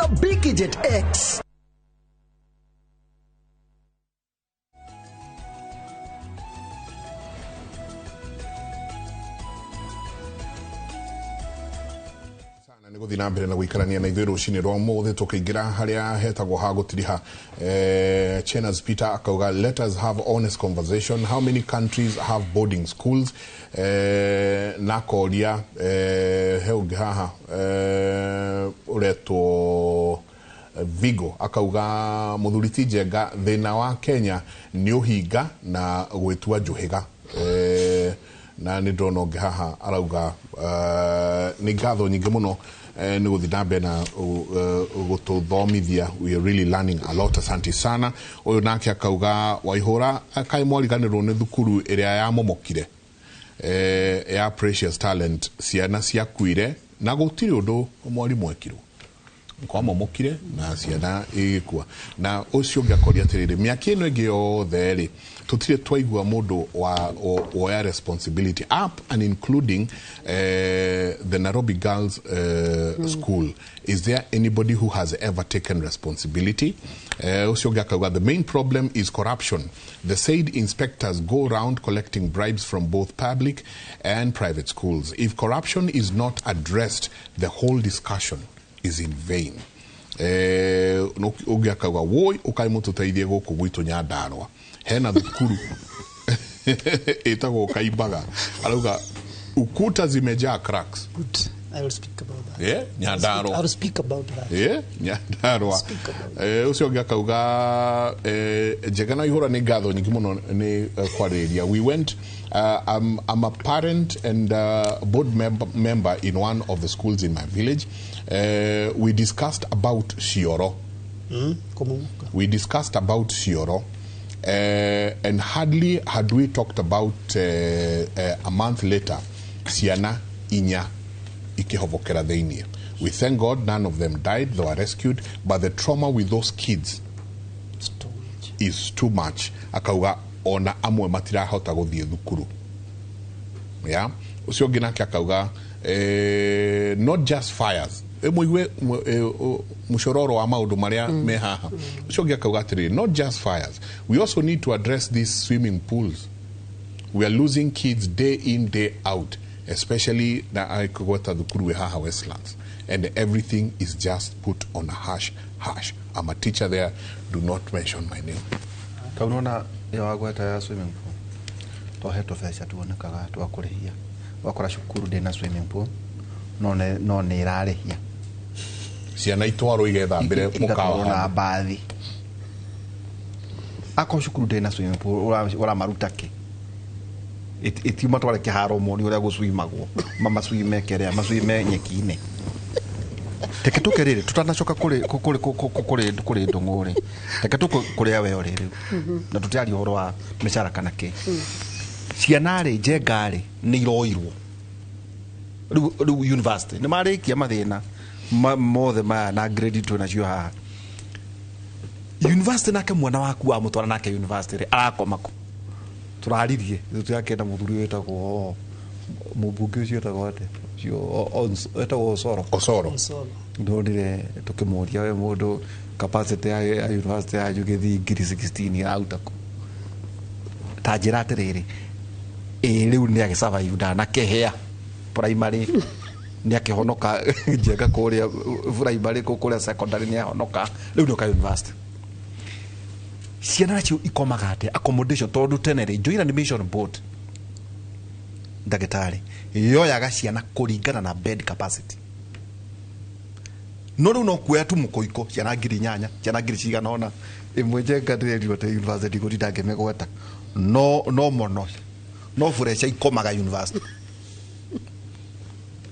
Shabiki Jet X. Sana nä gå thiä na mbere na gå ikarania na ithuä rå cinä rwa må thä tå kä ingä ra harä a hetagwo ha gå tiriha. Chenas Peter akauga, "Let us have honest conversation. How many countries have boarding schools?" Na akoria, he å ngä haha å retwo Vigo akauga, "Muthuri ti Njenga, thina wa Kenya nĩ ũhinga na gwĩtua njũhĩga." Na nĩ ndĩrona ũngĩ haha arauga, nĩ ngatho nyingĩ mũno nĩ gũthiĩ na mbere na gũtũthomithia. We are really learning a lot, asante sana. Ũyũ nake akauga, "Waihũra, kaĩ mwariganĩrwo nĩ thukuru ĩrĩa yamomokire ya Precious Talent? Ciana ciakuire na gũtirĩ ũndũ mwarimũ ekirwo." Kwamomokire na ciana igĩkua. Na ũcio ũngĩ akoria atĩrĩrĩ, mĩaka ĩno ĩngĩ yothe rĩ, tũtirĩ twaigua mũndũ wa woya responsibility, up and including the Nairobi Girls School. Is there anybody who has ever taken responsibility? Ũcio ũngĩ akauga, "The main problem is corruption. The said inspectors go round collecting bribes from both public and private schools. If corruption is not addressed, the whole discussion is in vain." Ũngĩ akauga, "Woi, ũkai mũtũteithie gũkũ gwitũ Nyandarũa hena thukuru ĩtagwo Kaimbaga." Arauga ukuta zimejaa cracks. Good. I will speak about that. Yeah, Nyandarua. I will speak about that. Yeah, Nyandarua. Speak about. Ũcio ũngĩ akauga, "Njega na ihũra, nĩ ngatho nyingĩ mũno nĩ kwarĩrĩria. We went I'm a parent and board member in one of the schools in my village. We discussed about Cioro." Kũmomoka. "We discussed about Cioro, and hardly had we talked about a month later, ciana inya ikihobokera thĩiniĩ. We thank God none of them died. They were rescued, but the trauma with those kids It's too much. is too much." Akauga ona amwe matirahota gũthiĩ thukuru. Yeah, ũcio ũngĩ nake akauga, "Not just fires." Mũigue mũcororo wa maũndũ marĩa me haha. Ũcio ũngĩ akauga atĩrĩrĩ, "Not just fires, we also need to address these swimming pools. We are losing kids day in, day out, especially na aikũgweta thukuru wĩ haha Westlands, and everything is just put on a hush hush. I'm a teacher there. Do not mention my name." Tau nona ĩyo wagweta ya swimming pool, to he tũbeca tuonekaga twa kũrĩhia, wakora cukuru ndĩna swimming pool no nĩ ĩrarĩhia. Ciana itwarwo igethambĩre igatwarwo mũkawa na handũ. Mbathi akorwo cukuru ndĩna na swimming pool, ũramaruta kĩ? Itiuma tware kĩharo moni ũrĩa gũcwimagwo, mamaswime kĩrĩa maswime nyeki-inĩ. Reke tũke rĩrĩ tũtanacoka kũrĩ kũrĩ kũrĩ kũrĩ ndũng'ũ rĩ, reke tũke kũrĩa we ũrĩ rĩu na tũtiaria ũhoro wa mĩcara kana kĩ. Ciana rĩ, Njenga rĩ, nĩ iroirwo rĩu university, nĩ marĩkia mathĩna mothe maya na grade twĩ nacio haha university. Nake mwana waku wamũtwara nake university rĩ, arakoma kũ? Tũraririe tũrakenda mũthuri wĩtagwo mũmbunge ũcio wĩtagwo atĩa ũcio wĩtagwo Osoro. Osoro. Osoro. Ndonire tukĩmũria, we mũndũ capacity ya university yanyu gĩthii 1016 ĩraruta kũ? Ta njĩra atĩrĩrĩ, ĩ rĩu nĩ agĩsurvive, ndanakĩhĩa primary, nĩ akĩhonoka Njenga kũrĩa primary, kũrĩa secondary nĩ ahonoka, rĩu nĩ oka university. Ciana nacio ikomaga atĩa, accommodation? Tondũ tene rĩ, Joint Admission Board, ndagĩtarĩ, yoyaga ciana kũringana na bed capacity, no rĩu no kuoya tu mũkũiko ciana 8000, ciana ngiri cigana ũna. Ĩmwe Njenga ndĩrerirwo atĩ university gũtinda ngĩmĩgweta, no mũno no fureca ikomaga university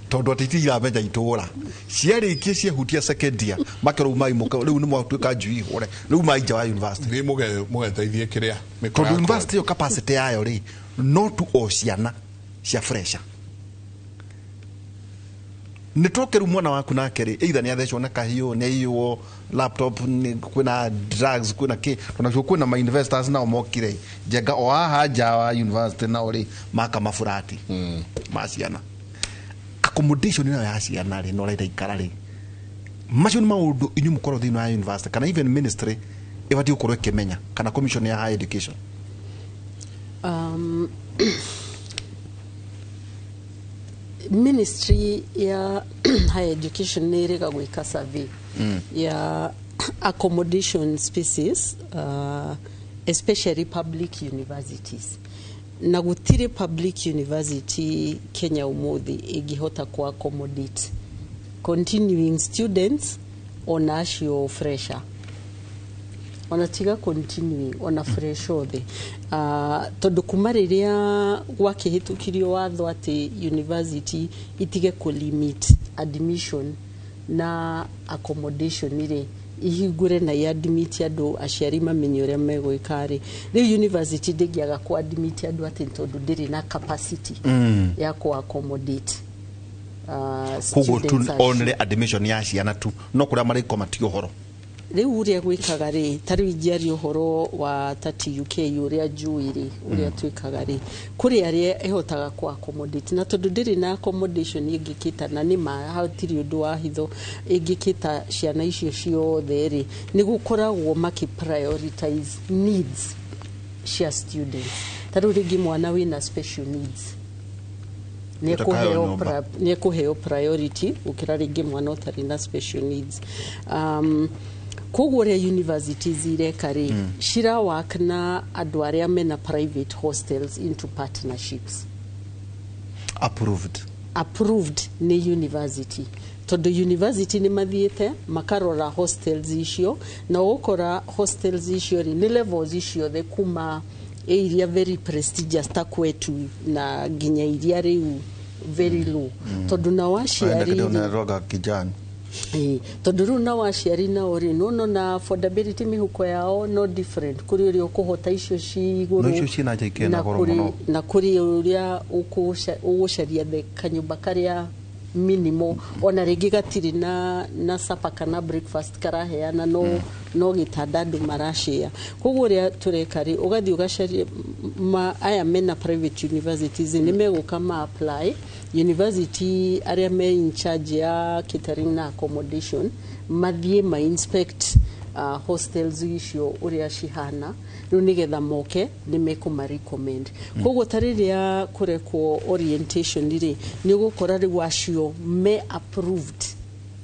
tondũ atĩ itiramenya itũra. Ciarĩkia ciahutia second year, makerwo mai mũka rĩu nĩ mwatuĩka njui hũre, rĩu mai nja wa university. Thiĩ mũgeteithie kĩrĩa mĩkora Tondũ ya university ĩyo capacity yayo rĩ, no tu o ciana cia fresher. Nĩ toke rĩu mwana waku nake rĩ, either nĩ athecwo na kahiũ, nĩ aiywo laptop, nĩ kwĩna drugs, kwĩna kĩ, tondũ nacio kwĩna ma investors nao mokire Njenga o haha nja wa university, nao rĩ maka maburati ma ciana. Accommodation ĩno ya ciana rĩ, no ũrenda ikara rĩ, Macio nĩ maũndũ inyuĩ mũkorwo thĩinĩ wa university kana even ministry ĩbatiĩ gũkorwo ĩkĩmenya, kana commission ya higher education. Ministry ya higher education nĩ ĩrĩga gwĩka survey ya accommodation spaces, especially public universities, na gũtirĩ public university Kenya ũmũthĩ ĩngĩhota ku accommodate continuing students, ona acio fresher, ona tiga continuing, ona fresh othe, tondũ kuma rĩrĩa gwakĩhĩtũkirio watho atĩ university itige kũ limit admission na accommodation rĩ, ihingũre na iadmit andũ, aciari mamenye ũrĩa megwĩka rĩ, rĩu university ndĩngĩaga kũ admit andũ atĩ tondũ ndĩrĩ na capacity ya kũ accommodate Koguo tu students acio. Only admission ya ciana tu, no kũrĩa marĩkoma ti ũhoro. Rĩu ũrĩa gwĩkaga rĩ, ta rĩu ingĩaria ũhoro wa ta TUK, ũrĩa njũĩ rĩ, ũrĩa twĩkaga rĩ, kũrĩ arĩa ĩhotaga kũ accommodate, na tondũ ndĩrĩ na accommodation ĩngĩkĩta, na nĩ ma hatirĩ ũndũ wa hitho ĩngĩkĩta ciana icio ciothe rĩ, nĩ gũkoragwo makĩ prioritize needs cia students. Ta rĩu rĩngĩ mwana wĩna special needs nĩ Ũtakayo ekũheo nyũmba. Nĩ ekũheo priority gũkĩra rĩngĩ mwana ũtarĩ na special needs. Koguo ũrĩa universities ireka rĩ, cira work na andũ arĩa mena private hostels into partnerships Approved. Approved nĩ university, tondũ university nĩ mathiĩte makarora hostels icio, na ũgũkora hostels icio rĩ, nĩ levels ciothe, kuma ĩ iria very prestigious ta kwetu na nginya iria rĩu very low, tondũ nao aciari rĩ, Roga kijani. Ĩĩ, tondũ rĩu nao aciari nao rĩ, nĩwona na affordability mĩhuko yao no different, kũrĩ ũrĩa ũkũhota icio ci igũrũ No icio ciĩna JK na na goro kũrĩ- mũno. Na kũrĩ ũrĩa ũgũcaria the kanyũmba karĩa minimo, ona rĩngĩ gatirĩ na supper kana breakfast karaheana, no gĩtanda andũ marashare. Koguo ũrĩa tũreka rĩ, ũgathiĩ ũgacaria aya mena private universities nĩ megũka ma apply university, arĩa me in charge ya catering na accommodation mathiĩ ma inspect hostels icio ũrĩa cihana rĩu, nĩgetha moke nĩ mekũma recommend. Koguo ta rĩrĩa kũrekwo orientation rĩ, nĩ ũgũkora rĩu acio me approved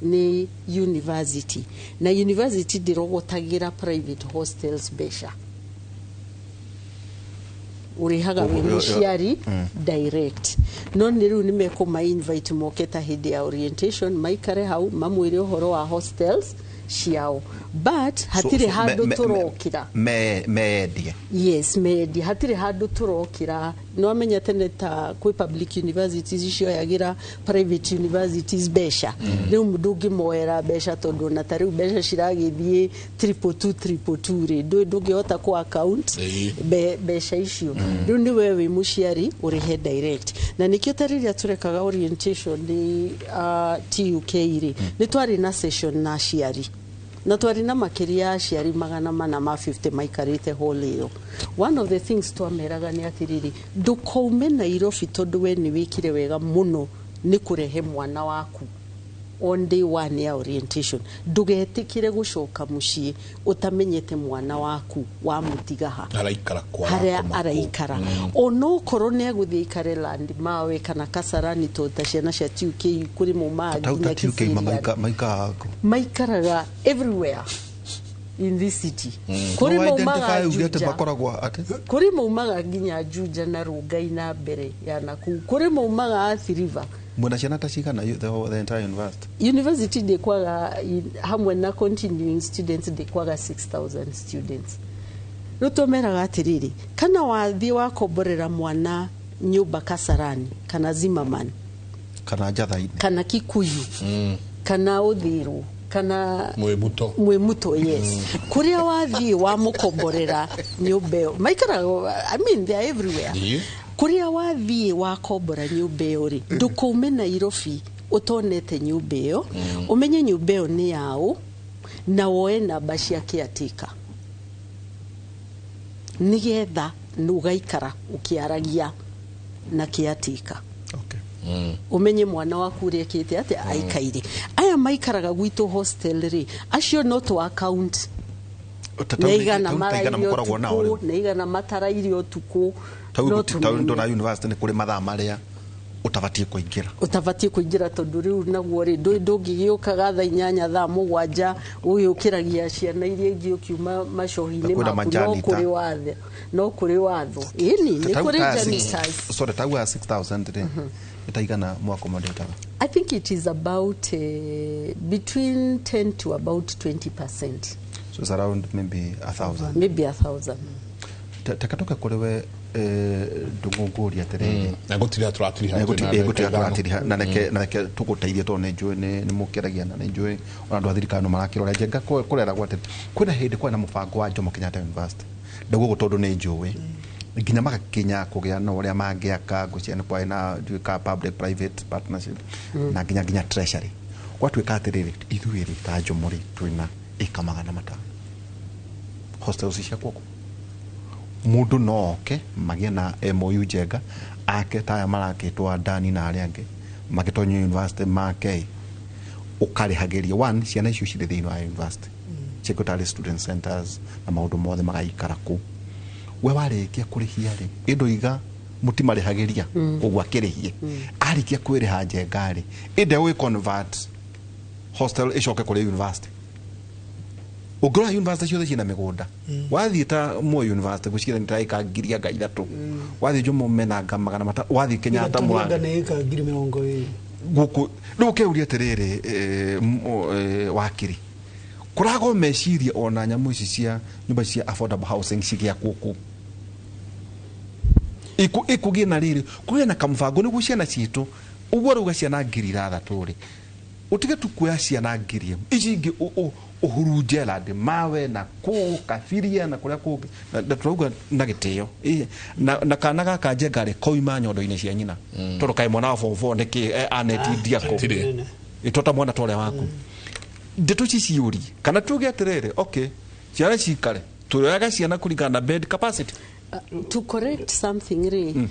nĩ university, na university ndĩrogotagĩra private hostels mbeca, ũrĩhaga wĩ mũciari direct. No nĩ rĩu nĩ mekũma invite moke ta hĩndĩ ya orientation, maikare hau mamwĩre ũhoro wa hostels ciao, but hatirĩ handũ tũrokĩra. Meendie. Yes, mendi hatirĩ handũ tũrokĩra. No amenya tene ta kwĩ public universities cioyagĩra private universities mbeca, rĩu ndũngĩmoera mbeca, tondũ ona ta rĩu mbeca ciragĩthiĩ 222 222 rĩ, ndũngĩhota ku account Ĩĩ. mbeca icio. Rĩu nĩ we wĩ mũciari ũrĩhe direct, na nĩkĩo ta rĩrĩa tũrekaga orientation nĩ TUK rĩ, nĩ twarĩ na session na aciari, na twarĩ na makĩria ya aciari 450 maikarĩte hall ĩyo. One of the things twameraga nĩ atĩrĩrĩ, ndũkaume Nairobi tondũ we nĩ wĩkire wega mũno nĩ kũrehe mwana waku on day one ya orientation, ndũgetĩkĩre gũcoka mũciĩ ũtamenyete mwana waku wamũtiga ha Araikara kwa harĩa arakoma kũ. Araikara, onokorwo nĩ egũthiĩ aikare Land Mawe kana Kasarani, tondũ ta ciana cia TUK kũrĩ maumaga Tau nginya ta TUK Kiserian. Maika Maikaraga everywhere in this city. Kũrĩ maumaga uge atĩ Juja, makoragwo atĩ kũrĩ maumaga nginya Juja na Rongai na mbere ya nakũu, kũrĩ maumaga Athi River. Mwena ciana ta cigana the entire university? University ndĩkwaga, hamwe na continuing students, ndĩkwaga 6000 students. Rĩu tũmeraga atĩrĩrĩ, kana wathiĩ wakomborera mwana nyũmba Kasarani kana Zimmerman kana Njatha-inĩ kana Kikuyu kana Ũthiru kana Mwĩmuto. Mwĩmuto, yes, kũrĩa wathiĩ wamũkomborera nyũmba ĩyo maikaraga, I mean, they are everywhere. Ĩĩ. Kũrĩa wathiĩ wakombora nyũmba ĩyo rĩ, ndũkaume Nairobi ũtonete nyũmba ĩyo, ũmenye nyũmba ĩyo nĩ yaũ, na woe namba cia caretaker, nĩgetha ũgaikara ũkĩaragia na caretaker. Okay. Umenye mwana waku ũrĩa ekĩte atĩa aikaire. Aya maikaraga gwitũ hostel rĩ, acio no tũ account nĩ igana marairio mũkoragwo nao ũtukũ, nĩ igana matarairio ũtukũ. No tauni tũmenye. Ndona university nĩ kũrĩ mathaa marĩa ũtabatiĩ kũingĩra. Ũtabatiĩ kũingĩra tondũ rĩu naguo rĩ ndũngĩgĩũkaga thaa 8 thaa 7 ũgĩũkĩragia ciana iria ingĩ ũkiuma macohi-inĩ Kwĩna maku no majanitor. kũrĩ watho, no kũrĩ watho, ĩni nĩ kũrĩ janitors. Sorry, tauga 6000 rĩ, ĩtaigana mwakomodetaga? I think it is about between 10 to about 20%. So it's around maybe 1000. Maybe 1000. Takatoka kũrĩ we ndũngũngũria atĩrĩrĩ. Na gũtirĩ tũratiriha. Gũtirĩ tũratiriha na reke tũgũteithie tondũ nĩ njũĩ nĩ mũkĩaragia na nĩ njũĩ ona andũ a thirikari no marakĩrora njenga kũreragwo atĩ kwĩna hĩndĩ kwarĩ na mũbango wa Jomo Kenyatta University, ndauga ũguo tondũ nĩ njũĩ nginya magakinya kũgĩa na ũrĩa mangĩaka ngũcia nĩ kwarĩ na ndiũĩ ka public private partnership na nginya treasury gwatuĩka atĩrĩrĩ, ithuĩ rĩ ta Jomo rĩ twĩna ĩka 500 hostels cia kuoko mundu no oke magĩe na MOU njenga ake ta aya marakĩtwo Dani na arĩa angĩ magĩtonya university make ũkarĩhagĩria one ciana icio cirĩ thĩinĩ wa university ciĩkwo tarĩ student centers na maũndũ mothe magaikara kũu. We warĩkia kũrĩhia rĩ ĩndũ mũtimarĩhagĩria koguo akĩrĩhie arĩkia kwĩrĩha njenga rĩ ĩndĩ gwĩ convert hostel ĩcoke kũrĩ university. Ũngĩrora university ciothe ciĩna mĩgũnda, wathiĩ ta Moi University gwĩciria nĩ ta ĩka ngiri anga 3, wathiĩ Jomo menanga 500, wathiĩ Kenyatta Anga Mũrang'a nĩ ĩka 20,000. Gũkũ rĩu ũkeuria atĩrĩrĩ, wakiri kũragwo meciria ona nyamũ ici cia nyũmba cia affordable housing cigĩakwo kũ ikũgĩe na rĩrĩ kũgĩe na kamũbango nĩguo ciana citũ ũguo rauga ciana 6,000 rĩ ũtige tu kuoya ciana 1,000 ici ingĩ ũhurunje land mawe na kũ kabiria na kũrĩa kũngĩ na tũrauga na gĩtĩo. Na kana gaka njenga rĩ koima nyondo-inĩ cia nyina tondũ kaĩ mwana wa form 4 nĩkĩ anetindia kũ Hatirĩ. ĩtota mwana ta ũrĩa waku ndeto ici ciũri kana tuge atĩrĩrĩ, okay, ciana cikare tũrĩoyaga ciana kũringana na bed capacity. To correct something rĩ,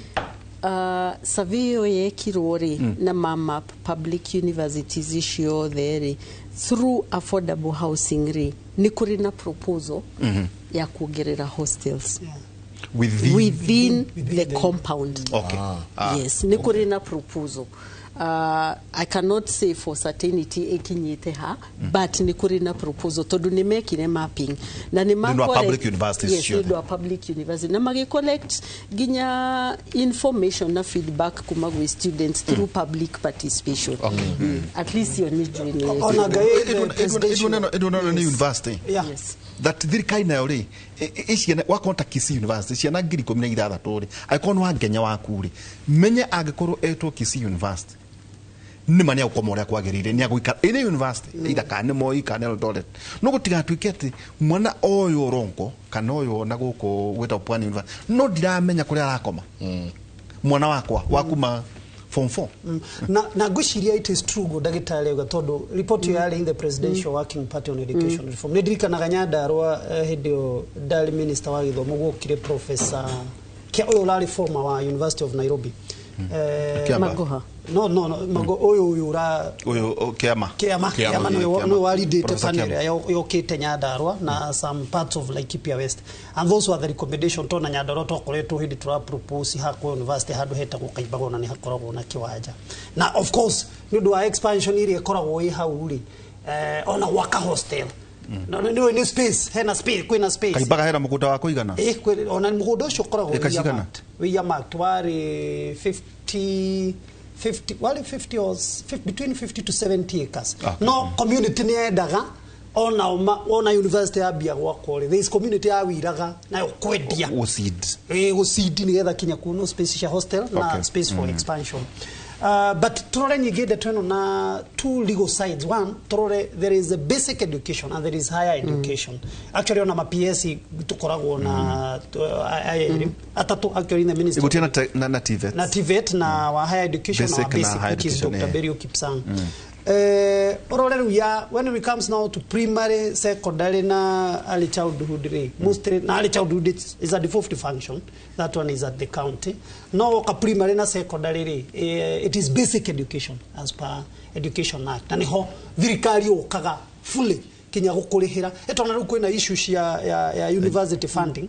survey ĩyo yekirwo rĩ na mamap public universities ciothe rĩ through affordable housing rĩ, nĩ kũrĩ na proposal ya kuongerera hostels within, within Within the compound. Okay. Ah. Yes, nĩ kũrĩ na proposal. I cannot say for certainty ĩkinyĩte ha, but nĩ kũrĩ na proposal tondũ nĩ mekire mapping na nĩ Nĩ ũndũ wa public universities yes, nĩ ciothe. ũndũ wa public university na magĩ collect nginya information na feedback kuma gwĩ students through public participation. At least iyo nĩ njũĩ nĩ Ona ngai Ĩndũ nĩ university Yeah. Yes. that thirikari nayo rĩ iciana wakorwo ta Kisii University ciana 16,000 rĩ, angĩkorwo nĩ wa Ngenya waku rĩ, menye angĩkorwo etwo Kisii University nĩ ma nĩ agũkoma ũrĩa kwagĩrĩire, nĩ agũikara ĩrĩ university either kana nĩ Moi kana nĩ Eldoret, no gũtigatuĩke atĩ mwana ũyũ Rongo kana ũyũ na gũkũ gwĩtagwo Pwani University no ndiramenya kũrĩa arakoma mwana wakwa wa kuma form 4. Na ngwĩciria it is true guo ndagĩtarĩ auga tondũ report ĩyo yarĩ in the Presidential Working Party on Education Reform. Nĩ ndirikanaga Nyandarũa, hĩndĩ ĩyo ndarĩ minister wa gĩthomo, gwokire professor kia ũyũ ũrarĩ former wa University of Nairobi. Kĩamba. Magoha. No, Mago ũyũ ũra Ũyũ Kĩama. Kĩama. Kĩama, Kĩama nĩwe Kĩama. nĩwe walidĩte Professor panel Kĩama. ĩrĩa yokĩte Nyandarũa na some parts of Laikipia West, and those were the recommendation tona Nyandarũa twakoretwo hĩndĩ tũra propose hakwo university handũ hetagwo Kaimbago na nĩ hakoragwo na kĩwanja na of course nĩ ũndũ wa expansion ĩrĩa ĩkoragwo ĩ hau rĩ, ona gwaka hostel no nĩ space, hena space, kwĩna space. Kaimbaga hena mũgũnda wa kũigana. Ona mũgũnda ũcio ũkoragwo Ĩka cigana? wĩ earmarked warĩ 50 50 warĩ 50 or 50, between 50 to 70 acres. No community nĩ yendaga ona university yambia gwakwo rĩ, there is community yawiraga nayo kwendia. Gũseed. Gũcidi nĩgetha kinya kuno space cia hostel na space for expansion. But turore nyingĩ ndeto ĩno na two legal sides. One, turore there is a basic education and there is higher education. Actually ona ma PS tukoragwo na aya erĩ atatũ actually in the ministry. Igutia na TVET. Na TVET na wa higher education na wa Basic na basic, higher which is education, Dr. eh. Berio Kipsang. Urore rĩu ya when it comes now to primary, secondary na early childhood rĩ, mostly na early childhood is a devolved function, that one is at the county. No woka primary na secondary rĩ, it is basic education as per Education Act, na niho thirikari yũkaga fully kinya gukurihira. Etona riu kwina issue cia ya university funding,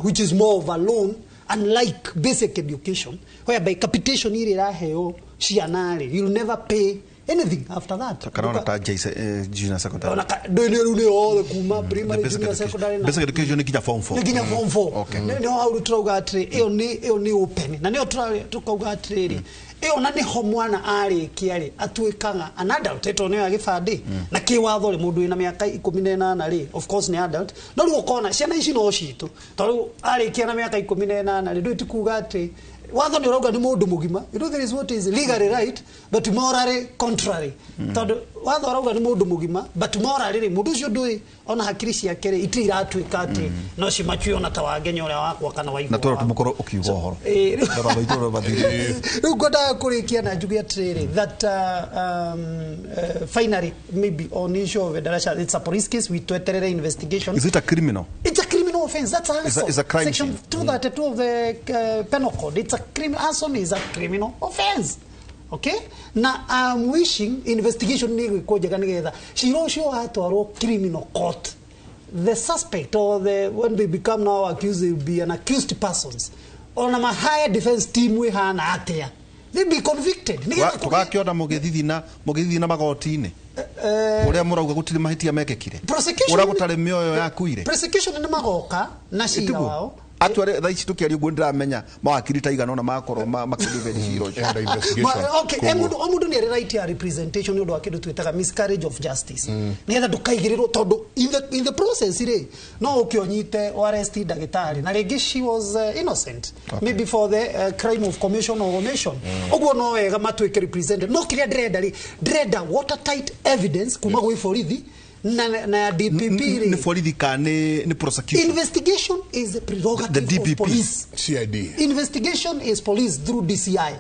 which is more of a loan, unlike basic education whereby capitation iri iraheo ciana ri, you'll never pay anything after that. Kana ona ta junior secondary. Ona ndå nä rä u nä yothe kuma primary, The basic junior, education. secondary na Basic education nĩ nginya form 4. Nä nginya form 4. Nä ho hau tũrauga atĩrĩ ĩyo nĩ open, na nĩyo tũkauga atĩrĩrĩ ĩyo na nĩho mwana arĩkia rĩ atuĩkaga an adult, ĩtondũ nĩyo ya gĩbandĩ na kĩwatho rĩ, mũndũ wĩna mĩaka 18 rĩ, of course nĩ adult. No rĩu ũkona ciana ici no citũ, tondũ arĩkia na mĩaka 18 rĩ, ndũĩ ti kuga atĩ watho nĩ ũrauga nĩ mũndũ mũgima. You know, there is what is legally right but morally contrary, tondũ watho ũrauga nĩ mũndũ mũgima, but morally rĩ, mũndũ ũcio ndũĩ ona hakiri ciake rĩ itirĩ iratuĩka atĩ no cimachue ona ta wangenya ũrĩa wakwa kana wa Na twara tũmũkorwo ũkiuga ũhoro. Ndora maitũ ũrĩa mathire. Rĩu ngwendaga kũrĩkia na njuge atĩrĩrĩ that finally, maybe on issue of Endarasha, it's a police case, we tweterere investigation. Is it a criminal? It's a criminal offense. That's arson. It's a crime Section scene. 232 of the Penal Code. It's a criminal. Arson is a criminal offense. Okay? Na I'm wishing investigation nĩ gwĩkwo njega nĩgetha cira ũcio watwarwo criminal court. The suspect or the when they become now accused, they will be an accused persons. Ona ma higher defense team wĩhana atĩa, they be convicted. Nĩgetha Tũgakĩona mũgĩthithina magoti-inĩ ũrĩa mũrauga gũtirĩ mahĩtia mekĩkire, Prosecution ũrĩa gũtarĩ mĩoyo yakuire. Prosecution nĩ magoka na cira Ĩtiguo? wao. Atware thaa ici tũkĩaria ũguo ndĩramenya mawakiri ta igana ũna makorwo makĩdefend cira ũcio. Under investigation. Okay, o mũndũ nĩ arĩ right ya representation nĩ ũndũ wa kĩndũ twĩtaga miscarriage of justice, nĩgetha ndũkaigĩrĩrwo, tondũ in the process rĩ, no ũke ũnyite o arrest ndagĩtarĩ na rĩngĩ she was innocent, maybe for the crime of commission or omission. Ũguo no wega matuĩke represented, no kĩrĩa ndĩrenda rĩ, ndĩrenda watertight evidence kuma gwĩ borithi na ya DPP Nĩ rĩ. borithi ka nĩ prosecution? Investigation is a prerogative The of DPP. police. CID. Investigation is police through DCI.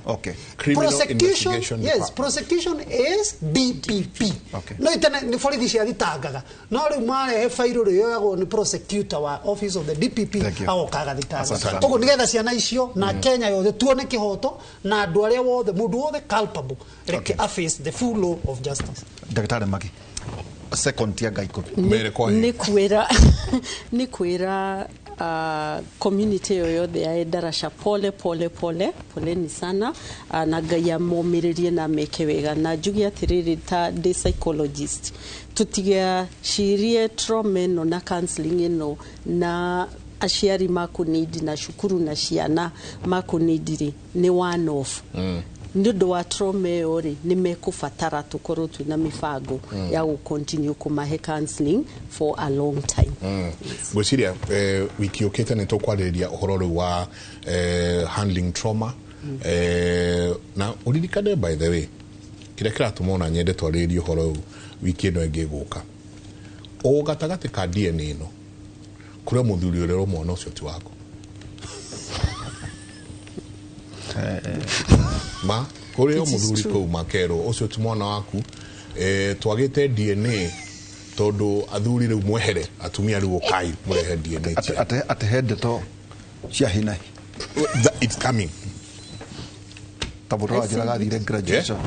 Criminal Prosecution, Investigation yes, Department. prosecution is DPP. No itene nĩ borithi ciathitangaga, no rĩu marehe bairũ rĩ yoyagwo nĩ prosecutor wa office of the DPP. Thank you. Agoka agathitanga. Asante sana. Ũguo nĩgetha ciana icio na Kenya yothe tuone kĩhoto na andũ arĩa wothe, mũndũ wothe culpable reke a face the full law of justice. Ndagĩtarĩ Magi, second ya ngai 10. Mere kwa heri. Nĩ kwĩra community ĩyo yothe ya Endarasha pole pole pole poleni sana, na Ngai amomĩrĩrie na meke wega. Na njuge atĩrĩrĩ, ta ndĩ psychologist, tũtigacirie trauma ĩno na counseling ĩno na aciari makũnidi na cukuru na ciana makũnidi rĩ, nĩ one off. Nĩ ũndũ wa trauma ĩyo rĩ, nĩ mekũbatara tũkorwo twĩna mĩbango ya gũ continue kũmahe counseling for a long time. Yes. Ngwĩciria wiki yũkĩte nĩ tũkwarĩrĩria ũhoro rĩu wa handling trauma, na ũririkane, by the way, kĩrĩa kĩratũma ona nyende twarĩrĩrie ũhoro ũyũ wiki ĩno ĩngĩ ĩgũka, o gatagatĩ ka DNA ĩno kũrĩ mũthuri ũrerwo mwana ũcio ti waku, ma kũrĩ o It is mũthuri true. kũu makerwo ũcio ti mwana waku, twagĩte DNA tondũ athuri rĩu mwehere, atumia rĩu ũkai mũrehe DNA cia. Atĩ he ndeto cia hinahi. It's coming. Ta mũndũ wanjĩraga athire graduation.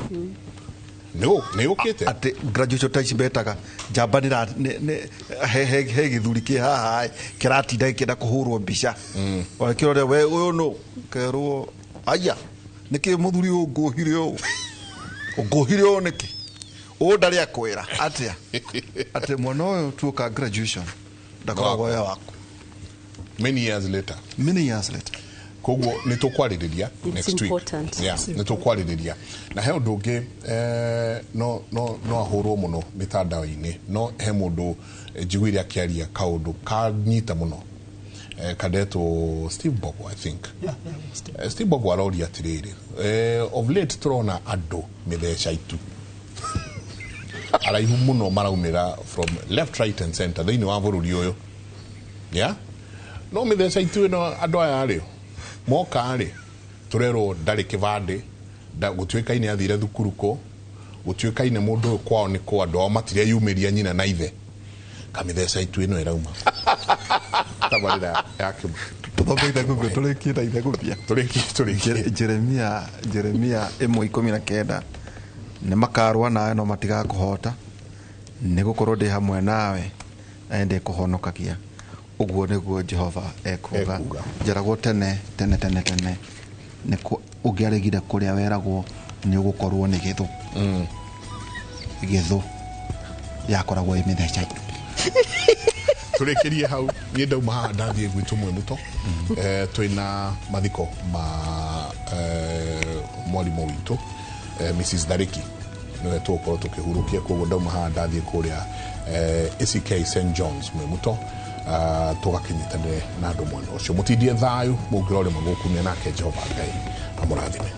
Nĩ ũkĩte. Atĩ graduation ta ici metaga njamba nĩ he gĩthuri kĩ haha kĩratinda gĩkĩenda kũhũrwo mbica, wakĩrore we ũyũ nũ kerwo aya nĩkĩ mũthuri ũyũ ngũhire ũũ ngũhire ũũ nĩkĩ ũũ ndarĩ akwĩra atĩa atĩ mwana ũyũ tuoka graduation ndakoragwo e waku. Many years later. Many years later. Koguo nĩ tũkwarĩrĩria It's next week. important. Yeah, nĩ tũkwarĩrĩria na he ũndũ ũngĩ, no ahũrwo mũno mĩtandao-inĩ, no he mũndũ njiguire akĩaria kaũndũ kanyita mũno, kandetwo Steve Bogo, I think. Yeah, Steve. Steve Bogo aroria atĩrĩrĩ, of late tũrona andũ mĩtheca itu araihu mũno maraumĩra from left, right and center thĩinĩ wa bũrũri ũyũ, yeah? No mĩtheca itu ĩno andũ aya rĩ moka rĩ tũrerwo ndarĩ kĩbandĩ, gũtuĩkaine athire thukuru kũ Gũtuĩkaine mũndũ ũyũ kwao nĩ kwa andũ ao matireyumĩria nyina na ithe, kamĩtheca itu ĩno ĩrauma tabarĩra ya Tũthome ithegũbia, tũrĩkie na ithegũbia. Tũrĩkie, tũrĩkie. Jeremia 1:19, nĩ makarũa nawe no matigakũhota, nĩ gũkorwo ndĩ hamwe nawe na nĩ ndĩkũhonokagia, ũguo nĩguo Jehova ekuga. Ekuga. Njeragwo tene tene tene tene nĩ ũngĩaregire kũrĩa weragwo nĩ ũgũkorwo nĩ gĩthũ, gĩthũ yakoragwo ĩ mĩtheca itu. Tũrĩkĩrie hau. Niĩ ndauma haha ndathiĩ gwitũ mwĩ mũto. Twĩna mathiko ma mwarimũ witũ, Mrs Dariki, nĩwe tũgũkorwo tũkĩhurũkia. Koguo ndauma haha ndathiĩ kũrĩa ACK St Johns mwĩ mũto, tũgakĩnyitanĩre na andũ mwena ũcio. Mũtindie thayũ, mũngĩra ũrĩma gũkumia nake Jehova Ngai amũrathime.